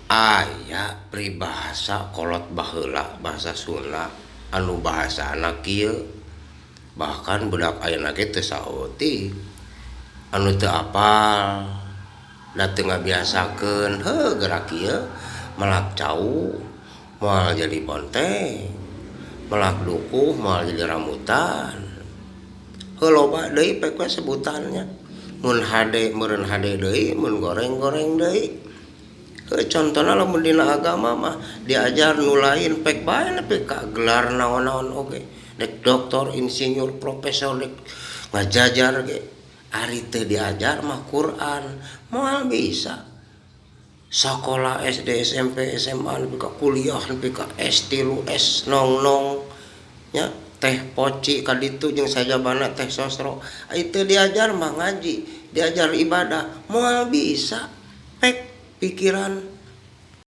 Aya peribahasa kolot baheula bahasa Sunda anu bahasana kieu, bahkan budak ayeuna ge teu saeutik anu teu apal da teu ngabiasakeun heuh geura kieu melak cau moal jadi bonteng, melak dukuh moal jadi rambutan. Heuh loba deui pek we sebutannya, mun hade meureun hade deui, mun goreng goreng deui. Heuh contona lamun dina agama mah diajar nu lain pek bae nepi ka gelar naon-naon oge, dek doktor, insinyur, profesor, dek ngajajar ge ari teu diajar mah Quran moal bisa. Sakola SD, SMP, SMA nepi ka kuliah nepi ka S3 S nong-nong nya teh poci ka ditu jeung sajabana teh sosro, ai teu diajar mah ngaji, diajar ibadah moal bisa pek pikiran.